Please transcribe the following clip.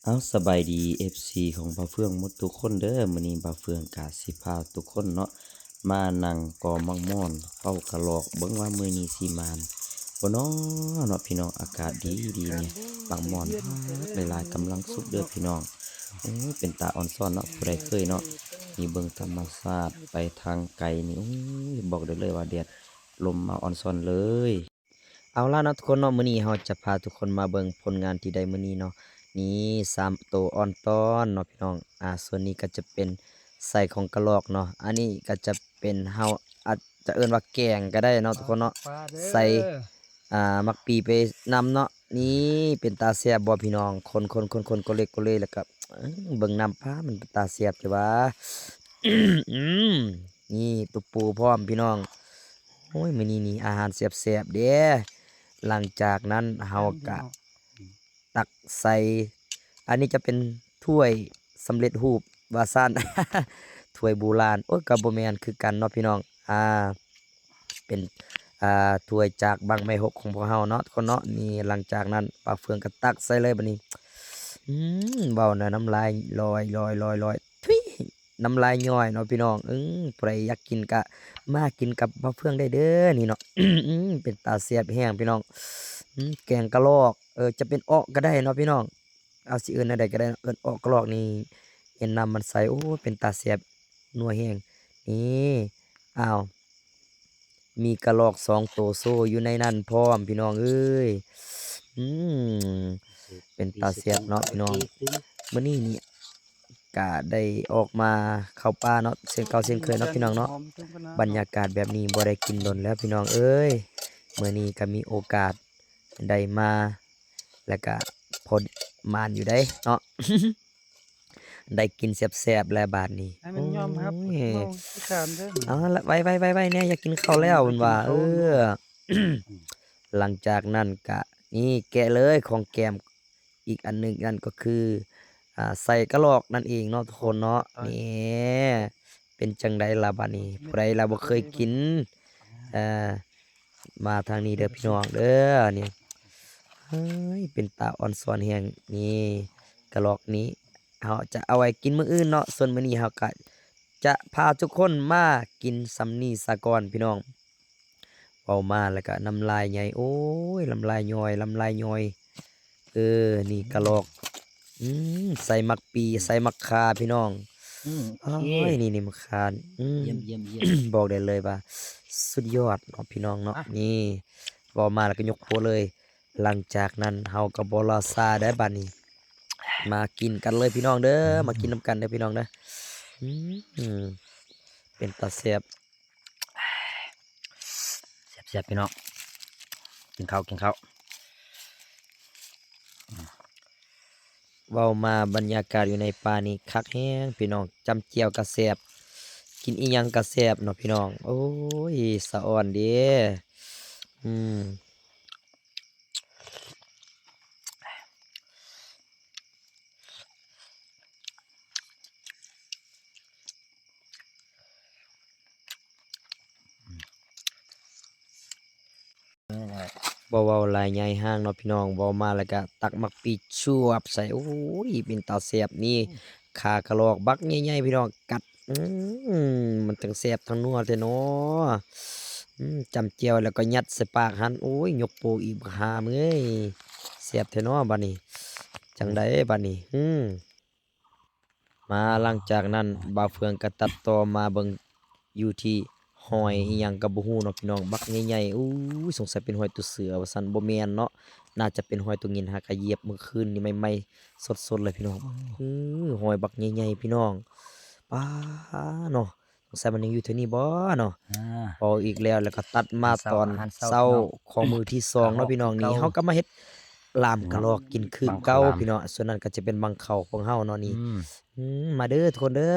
ເອົາ ສະບາຍດີ ເອັຟຊີ ຂອງບ່າວເຟືອງໝົດທຸກຄົນເດີ. ມື້ນີ້ບ່າວເຟືອງກະຊິພາທຸກຄົນເນາະ ມານັ່ງກໍໝາກມ່ອນ ເປົ່າກະລອກ ເບິ່ງວ່າມື້ນີ້ຊິໝານບໍ່ນໍເນາະພີ່ນ້ອງ. ອາກາດດີໆ ນີ້ ໝາກມ່ອນຫຼາຍໆ ກຳລັງສຸກເດີພີ່ນ້ອງ. ໂອ້ ເປັນຕາອອນຊອນເນາະ ຜູ້ໃດເຄີຍເນາະ. ນີ້ເບິ່ງທຳມະຊາດໄປທາງໄກນີ້ ໂອ້ຍ ບອກໄດ້ເລີຍວ່າແດດລົມມາອອນຊອນເລີຍ. ເອົາລະເນາະທຸກຄົນເນາະ, ມື້ນີ້ເຮົາຈະພາທຸກຄົນມາເບິ່ງຜົນງານທີ່ໄດ້ມື້ນີ້ເນາະ. ນີ້ສາມໂຕອ່ອນຕອນເນາະພີ່ນ້ອງ. ອາ ສ່ວນນີ້ກໍຈະເປັນໄສ້ຂອງກະລອກເນາະ. ອັນນີ້ກໍຈະເປັນ ເຮົາອາດຈະເອີ້ນວ່າແກງກໍໄດ້ເນາະທຸກຄົນເນາະ. ໃສ່ ອ່າ ໝາກປີໄປນຳເນາະ. ນີ້ເປັນຕາແຊບບໍ່ພີ່ນ້ອງ? ຄົນໆໆໆ ໂກເລໂກເລ ແລ້ວກໍ ເບິ່ງນ້ຳ ປ້າ ມັນເປັນຕາແຊບແທ້ຫວາ. ອືມ ນີ້ຕຸປູພ້ອມພີ່ນ້ອງ. ໂອ້ຍ ມື້ນີ້ນີ້ອາຫານແຊບໆເດ້. ຫຼັງຈາກນັ້ນເຮົາກະຕັກໃສ່ ອັນນີ້ຈະເປັນຖ້ວຍສຳເລັດຮູບວ່າຊັ້ນ ຖ້ວຍບູລານ. ໂອ້ຍ ກໍບໍ່ແມ່ນຄືກັນເນາະພີ່ນ້ອງ. ອ່າ ເປັນ ອ່າ ຖ້ວຍຈາກບັ້ງໄມ້ຫົກຂອງພວກເຮົາເນາະ ທຸກຄົນເນາະ. ນີ້ ຫຼັງຈາກນັ້ນ ປາເຟືອງກໍຕັກໃສ່ເລີຍບັດນີ້. ອືມ ເວົ້າແນວນ້ຳລາຍລອຍໆໆ ທຸຍ ນ້ຳລາຍຍ້ອຍເນາະພີ່ນ້ອງ. ເອີ ຜູ້ໃດຢາກກິນກະມາກິນກັບປາເຟືອງໄດ້ເດີນີ້ເນາະ. ອືມ ເປັນຕາແຊບແຮງພີ່ນ້ອງ. ອືມ ແກງກະລອກ ເອີ ຈະເປັນເອາະກໍໄດ້ເນາະພີ່ນ້ອງ. ເອົາ ຊິເອີ້ນແນວໃດກໍໄດ້ເນາະ ເອີ້ນເອາະກະລອກນີ້ ເຫັນນ້ຳມັນໃສ ໂອ້ ເປັນຕາແຊບ ນົວແຮງ. ນີ້ ອ້າວ ມີກະລອກສອງໂຕໂຊຢູ່ໃນນັ້ນພ້ອມ ພີ່ນ້ອງເອີຍ. ອືມ ເປັນຕາແຊບເນາະພີ່ນ້ອງ. ມື້ນີ້ນີ້ກະໄດ້ອອກມາເຂົ້າປ່າເນາະ ເຊັ່ນເກົ່າເຊັ່ນເຄີຍເນາະ ພີ່ນ້ອງເນາະ. ບັນຍາກາດແບບນີ້ບໍ່ໄດ້ກິນດົນແລ້ວ ພີ່ນ້ອງເອີຍ. ມື້ນີ້ກະມີໂອກາດໄດ້ມາ ແລ້ວກະພໍໝານຢູ່ເດເນາະ. ໄດ້ກິນແຊບໆແລ້ວບາດນີ້ ໃຫ້ມັນຍອມຮັບ ໂອ້ຍ ເມົາຂີ້ຄ້ານເດີ. ເອົາລະ ໄວໆໆໆແດ່ ຢາກກິນເຂົ້າແລ້ວ ເພິ່ນວ່າ. ເອີ ຫຼັງຈາກນັ້ນກະ ນີ້ ແກະເລີຍ ຂອງແກ້ມອີກອັນໜຶ່ງ ນັ້ນກໍຄື ອ່າ ໄສ້ກະລອກນັ້ນເອງເນາະ ທຸກຄົນເນາະ. ນີ້ ເປັນຈັ່ງໃດລະບາດນີ້ ຜູ້ໃດລະບໍ່ເຄີຍກິນ ເອີ ມາທາງນີ້ເດີພີ່ນ້ອງເດີ. ນີ້ ເອີຍ ເປັນຕາອອນຊອນແຮງ. ນີ້ ກະລອກນີ້ ເຮົາຈະເອົາໄວ້ກິນມື້ອື່ນເນາະ. ສ່ວນມື້ນີ້ເຮົາກະຈະພາທຸກຄົນມາກິນສ່ຳນີ້ສາກ່ອນພີ່ນ້ອງ. ເວົ້າມາແລ້ວກະນ້ຳລາຍໄຫຍ່ ໂອ້ຍ ນ້ຳລາຍຍ້ອຍ ນ້ຳລາຍຍ້ອຍ. ເອີ ນີ້ກະລອກ ອືມ ໃສ່ໝາກປີ ໃສ່ໝາກຂ່າພີ່ນ້ອງ. ອືມ ໂອເຄ ໂອ້ຍ ນີ້ ນີ້ໝາກຂ່າ ອືມ ຢ້ຽມໆໆ ບອກໄດ້ເລີຍວ່າສຸດຍອດເນາະ ພີ່ນ້ອງເນາະ. ນີ້ ເວົ້າມາແລ້ວກໍຍົກໂປ້ເລີຍ. ຫຼັງຈາກນັ້ນເຮົາກໍບໍ່ລໍຊ້າເດີບາດນີ້ ມາກິນກັນເລີຍພີ່ນ້ອງເດີ. ມາກິນນຳກັນເດີພີ່ນ້ອງເດີ. ອືມ ເປັນຕາແຊບ ແຊບໆ ພີ່ນ້ອງ. ກິນເຂົ້າ ກິນເຂົ້າ. ເວົ້າມາບັນຍາກາດຢູ່ໃນປ່ານີ້ຄັກແຮງພີ່ນ້ອງ. ຈ້ຳແຈ່ວກໍແຊບ ກິນອີ່ຫຍັງກໍແຊບເນາະພີ່ນ້ອງ. ໂອ້ຍ ສະອອນເດ້. ອືມ ບໍ່ເວົ້າຫຼາຍຍາຍຫ່າງເນາະພີ່ນ້ອງ. ເວົ້າມາແລ້ວກະຕັກໝາກປີຈວບໃສ່. ໂອ້ຍ ເປັນຕາແຊບນີ້. ອືມ ຂາກະລອກບັກໃຫຍ່ໆ ພີ່ນ້ອງ ກັດ ອືມ ມັນທັງແຊບທັງນົວແທ້ເນາະ. ອືມ ຈ້ຳແຈ່ວແລ້ວກໍຍັດໃສ່ປາກຫັ້ນ. ໂອ້ຍ ຍົກໂປ້ອີກບັກຫ່າເອີຍ. ແຊບແທ້ເນາະບາດນີ້. ຈັ່ງໃດບາດນີ້? ອືມ ມາ ຫຼັງຈາກນັ້ນບ່າວເຟືອງກໍຕັດຕໍ່ມາເບິ່ງຢູ່ທີ່ຫອຍອີ່ຫຍັງກໍບໍ່ຮູ້ເນາະພີ່ນ້ອງ ບັກໃຫຍ່ໆ. ໂອ້ຍ ສົງໄສເປັນຫອຍຕົວເສືອວ່າຊັ້ນ. ບໍ່ແມ່ນເນາະ ໜ້າຈະເປັນຫອຍຕົວເຫງັນ ຫາກະຢຽບມື້ຄືນນີ້ໃໝ່ໆ ສົດໆເລີຍພີ່ນ້ອງ. ອື ຫອຍບັກໃຫຍ່ໆ ພີ່ນ້ອງ. ປາເນາະ ສົງໄສມັນຍັງຢູ່ແຖວນີ້ບໍ່ເນາະ. ອາ ພໍອີກແລ້ວ ແລ້ວກໍຕັດມາຕອນເຊົ້າ ອາຫານເຊົ້າ ເຊົ້າເນາະ ຂອງມື້ທີສອງເນາະພີ່ນ້ອງ. ນີ້ເຮົາກໍມາເຮັດລາມກະລອກກິນຄືເກົ່າພີ່ນ້ອງ. ສ່ວນນັ້ນກໍຈະເປັນບັງເຂົ້າຂອງເຮົາເນາະນີ້. ອືມ ອືມ ມາເດີທຸກຄົນເດີ.